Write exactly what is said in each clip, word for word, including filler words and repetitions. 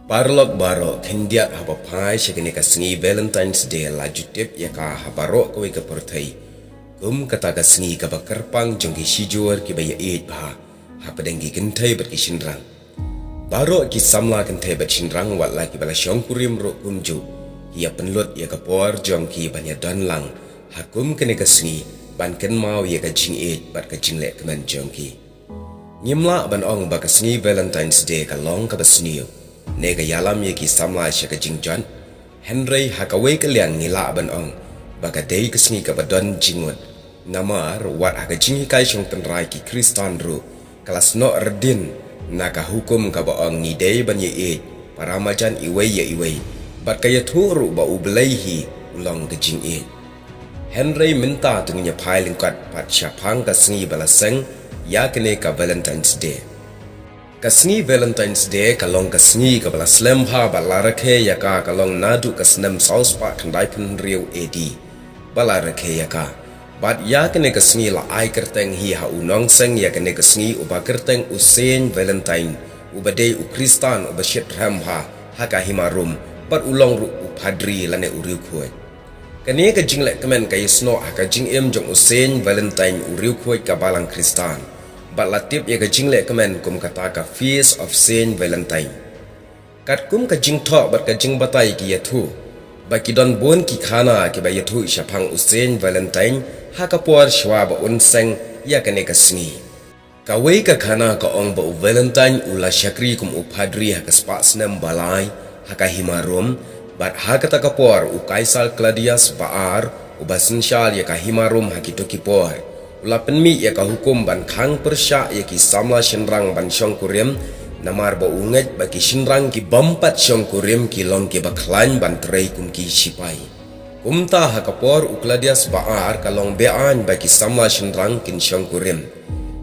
Paralok baroh, khyndiat haba phai sha kane ka sngi Valentine's Day la ju tip ïa ka ha baroh kawei ka pyrthei kum kata ka sngi kaba kyrpang jong ki shijur kiba ïaieit bha hapdeng ki kynthei bad ki shynrang. Baroh ki samla kynthei bad shynrang, wat la kiba la shongkurim ruh kumjuh, ki ïa pynlut ïa ka por jong ki ban ïa don lang ha kum kane ka sngi ban kynmaw ïa ka jingïeit bad ka jingleh kmen jong ki. Ngim lah ban ong ba ka sngi Valentine's Day ka long kaba sniew ne ka ïalam ïa ki samla sha ka jingjot. Hynrei ha kawei ka liang ngi lah ban ong ba ka dei ka sngi kaba don jingmut. Namar wat ha ka jinghikai shong tynrai ki Khristan ruh ka la snoh rdin na ka hukum kaba ong ngi dei ban ïaieit para marjan iwei ïa iwei. Bad ka ïathuh ruh ba U Blei hi u long ka jingïeit. Hynrei mynta to ngin ïa phai lyngkot pat shaphang ka sngi ba la seng ïa kane ka Valentine's Day. Ka sngi Valentine's Day ka long ka sngi kaba la slem bha bad la rakhe ïa ka, ka long naduh ka snem saw spah khyndai phew hynriew A D ba la rakhe ïa ka. Bad ïa kane ka sngi la ai kyrteng hi ha u nongseng ïa kane ka sngi uba kyrteng u Saint Valentine, uba dei u Khristan uba shit rhem bha ha ka hima Rom, bad u long ruh u phadri lane u riewkhuid. Kane ka jingleh kmen ka ïasnoh ha ka jingim jong u Saint Valentine, u riewkhuid ka balang Khristan. Bad la tip ïa ka jingleh kmen kum kata ka Feast of Saint Valentine. Katkum ka jingthoh bad ka jingbatai ki ïathuh ba ki don bun ki khana kiba ïathuh shaphang u Saint Valentine ha ka por shwa ba un seng ïa kane ka sngi. Kawei ka khana ka ong ba u Valentine u la shakri kum u phadri ha ka spah snem ba lai ha ka hima Rom, bad ha kata ka por u Kaisar Claudius ba ar, uba synshar ïa ka hima Rom ha kito ki por, u la pynmih ïa ka hukum ban khang pyrshah ïa ki samla shynrang ban shongkurim, namar ba u ngeit ba ki shynrang ki bym pat shongkurim ki long kiba khlaiñ ban trei kum ki shipai. Kumta ha ka por u Claudius ba ar ka long beaiñ ba ki samla shynrang kin shongkurim.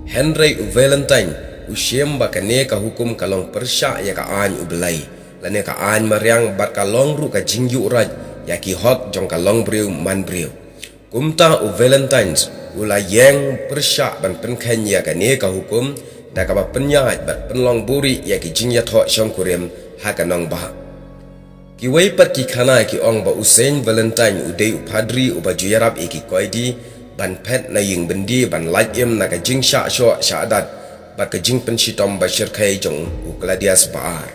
Hynrei u Valentine u shim ba kane ka hukum ka long pyrshah ïa ka aiñ U Blei lane ka aiñ mariang, bad ka long ruh ka jingïuhroit ïa ki hok jong ka longbriew manbriew. Kumta u Valentine u la ïeng pyrshah ban pynkheiñ ïa kane ka hukum da kaba pynïaid bad pynlong buhrieh ïa ki jingïathoh shongkurim ha ka nongbah. Kiwei pat ki khana ki ong ba u Saint Valentine u dei u phadri uba ju ïarap ïa ki koidi ban phet na ïing byndi ban lait im na ka jingshah shoh shah dat bad ka jingpynshitom ba shyrkhei jong u Claudius ba ar.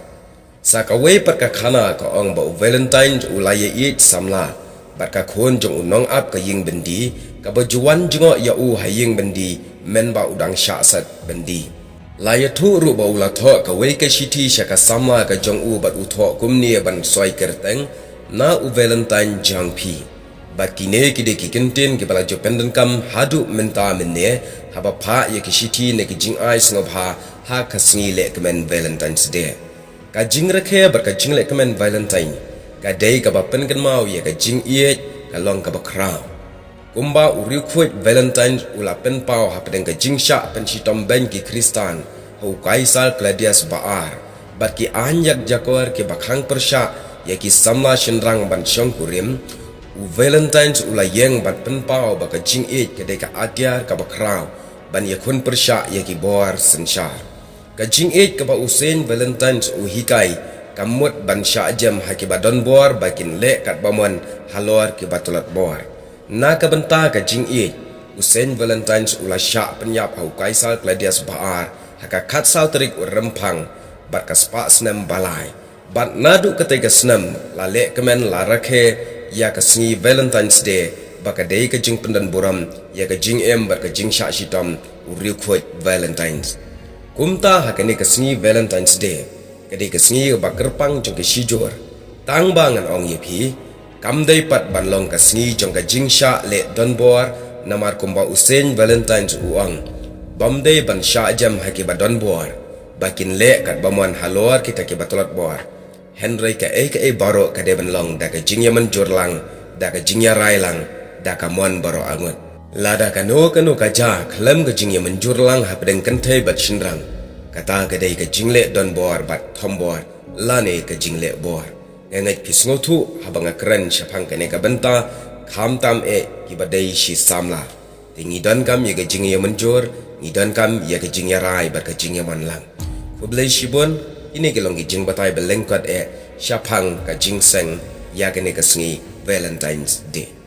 Sa kawei pat ka khana ka ong ba u Valentine u la ïaieit samla bad ka khun jong u nongap ka ïing byndi, kaba ju wan jngoh ïa u ha ïing byndi mynba u dang shah set byndi. La ïathuh ruh ba u la thoh kawei ka shithi sha ka samla ka jong u bad u thoh kumne ban soi kyrteng, na u Valentine jong phi. Bad kine ki dei ki kyntien kiba la ju pyndonkam haduh mynta mynne haba phah ïa ki shithi ne ki jingai sngewbha ha ka sngi leh kmen Valentine's Day. Ka jingrakhe bad ka jingleh kmen Valentine ka dei kaba pynkynmaw ïa ka jingïeit ka long kaba khraw. Kumba u riewkhuid Valentine u la pynpaw hapdeng ka jingshah pynshitom beiñ ki Khristan ha u Kaisar Claudius ba ar, bad ki aiñ ïak jakor kiba khang pyrshah ïa ki samla shynrang ban shongkurim, u Valentine u la ïeng ban pynpaw ba ka jingïeit ka dei ka atiar kaba khraw ban ïakhun pyrshah ïa ki bor synshar. Ka jingïeit kaba u Saint Valentine u hikai ka mut ban shah jem ha kiba don bor ba kin leh katba mon halor kiba tlot bor. Na ka bynta ka jingïeit, u Saint Valentine u la shah pynïap ha u Kaisar Claudius ba ar ha ka khatsaw tarik u Rymphang bad ka spah snem ba lai. Bad naduh katei ka snem la leh kmen, la rakhe ïa ka sngi Valentine's Day ba ka dei ka jingpyndonburom ïa ka jingim bad ka jingshah shitom u riewkhuid Valentine. Kumta ha kane ka sngi Valentine's Day ka dei ka sngi ba kyrpang jong ki shijur. Tang ba ngan ong ïa phi, kam dei pat ban long ka sngi jong ka jingshah leh donbor, namar kumba u Saint Valentine u ong, bym dei ban shah jem ha kiba donbor ba kin leh katba mon halor kita kiba tlot bor. Hynrei kaei kaei baroh ka dei ban long da ka jingïamynjur lang, da ka jingïarai lang, da ka mon baroh arngut. Lada kano kano ka jia khlem ka jingïamynjur lang hapdeng kynthei bad shynrang, kata ka dei ka jingleh donbor bad thombor lane ka jingleh bor. Nga ngeit phi sngewthuh haba nga kren shaphang kane ka bynta, khamtam eh kiba dei shi samla. Te ngi donkam ïa ka jingïamynjur, ngi donkam ïa ka jingïarai bad ka jingïamon lang. Khublei shibun, Kine ki long ki jingbatai ba lyngkot eh shaphang ka jingseng ïa kane ka sngi Valentine's Day.